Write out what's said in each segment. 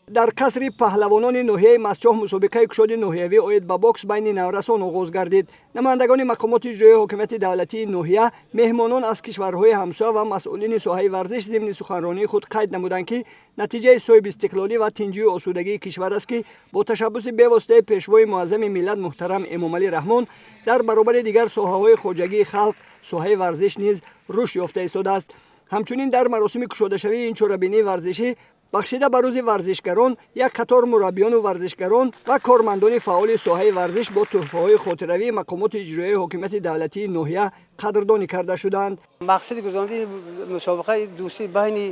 Дар қасри паҳлавонони ноҳияи Мастчоҳ мусобиқаи кушоди ноҳиявӣ оид ба бокс байни наврасон оғоз гардид. Намояндагони мақомоти иҷроии ҳокимияти давлатии ноҳия, меҳмонон аз кишварҳои ҳамсоя ва масъулини соҳаи варзиш зимни суханронии худ қайд намуданд, ки натиҷаи соҳибистиқлолӣ ва тинҷию осудагии кишвар аст, ки бо ташаббуси бевоситаи пешвои муаззами миллат муҳтарам Эмомалӣ Раҳмон дар баробари дигар соҳаҳои хоҷагии халқ соҳаи варзиш низ рушд ёфта истодааст. Ҳамчунин дар маросими кушодашавии ин чорабинии варзишӣ бахшида ба рӯзи варзишгарон як қатор мураббиёну варзишгарон ва кормандони фаъоли соҳаи варзиш бо тӯҳфаҳои хотиравии мақомоти иҷроияи ҳокимияти давлатии ноҳия қадрдонӣ карда шуданд. Мақсади гузарондани мусобиқаи дӯстӣ байни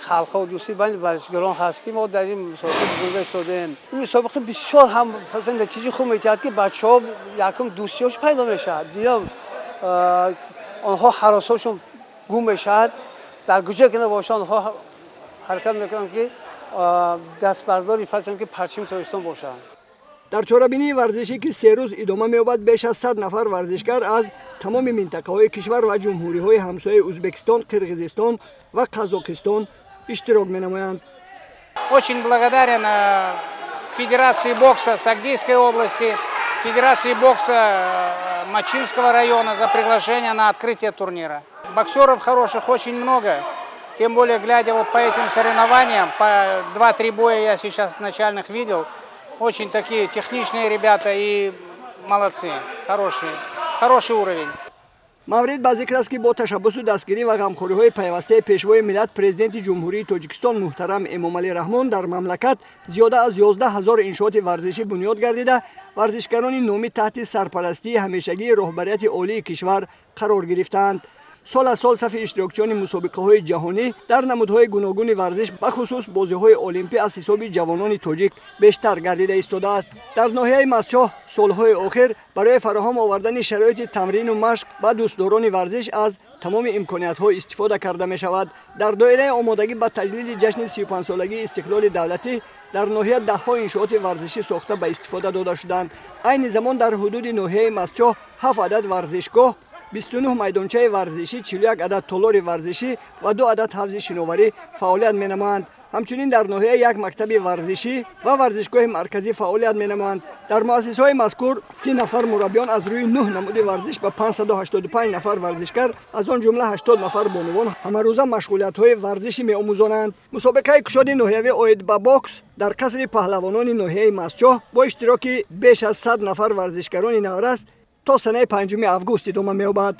халқҳо, дӯстӣ байни варзишгарон ҳаст, ки мо дар ин мусобиқа гузаронида истодаем. Ин мусобиқа бисёр ҳам натиҷаи хуб медиҳад, ки бачаҳо якум дӯстиҳош пайдо мешавад, дуюм онҳо ҳаросҳошон гум мешавад. Дар куҷое ки набошанд, онҳо ҳаракат мекунанд, ки дастбардори фарзем ки парчами Тоҷикистон бошанд. Дар чорабинии варзишӣ, ки 3 рӯз идома меёбад, беш аз 100 нафар варзишгар аз тамоми минтақаҳои кишвар ва ҷумҳуриҳои ҳамсояи Ӯзбекистон, Қирғизистон ва Қазоқистон иштирок менамоянд. Очень благодарен Федерации бокса Согдийской области, Федерации бокса Мачинского района за приглашение на открытие турнира. Боксеров хороших очень много. Тем более, глядя вот по этим соревнованиям, по 2-3 боя я сейчас начальных видел, очень такие техничные ребята и молодцы, хорошие, хороший уровень. Маврид ба зикр аст, ки бо ташаббусу дастгирӣ ва ғамхориҳои пайвастаи пешвои миллат, президенти Ҷумҳурии Тоҷикистон муҳтарам Эмомалӣ Раҳмон дар мамлакат зиёда аз 11 ҳазор иншооти варзишӣ бунёд гардида, варзишгарони номӣ таҳти сарпарастии ҳамешагии роҳбарияти олии кишвар қарор гирифтаанд. Сол аз сол сафи иштирокчиёни мусобиқаҳои ҷаҳонӣ дар намудҳои гуногуни варзиш, бахусус бозиҳои олимпӣ, аз ҳисоби ҷавонони тоҷик бештар гардида истодааст. Дар ноҳияи Мастчоҳ солҳои охир барои фароҳам овардани шароити тамрину машқ ба дӯстдорони варзиш аз тамоми имкониятҳо истифода карда мешавад. Дар доираи омодагӣ ба таҷлили ҷашни 35-солагии истиқлоли давлатӣ дар ноҳия даҳҳо иншооти варзишӣ сохта ба истифода дода шуданд. Айни замон дар ҳудуди ноҳияи Мастчоҳ ҳафт адад варзишгоҳ, 29 майдончаи варзишӣ, 41 адад толори варзишӣ ва 2 адад ҳавзи шиноварӣ фаъолият менамоянд. Ҳамчунин дар ноҳия як мактаби варзишӣ ва варзишгоҳи марказӣ фаъолият менамоянд. Дар муассисаҳои мазкур 30 нафар мураббиён аз рӯи нӯҳ намуди варзиш ба 585 нафар варзишгар, аз он ҷумла 80 нафар бонувон, ҳамарӯза машғулиятҳои варзишӣ меомӯзонанд. Мусобиқаи кушоди ноҳиявӣ оид ба бокс дар қасри паҳлавонони ноҳияи Мастчоҳ бо иштироки беш аз 100 нафар варзишгарони наврас то санаи 5 август идома меёбад.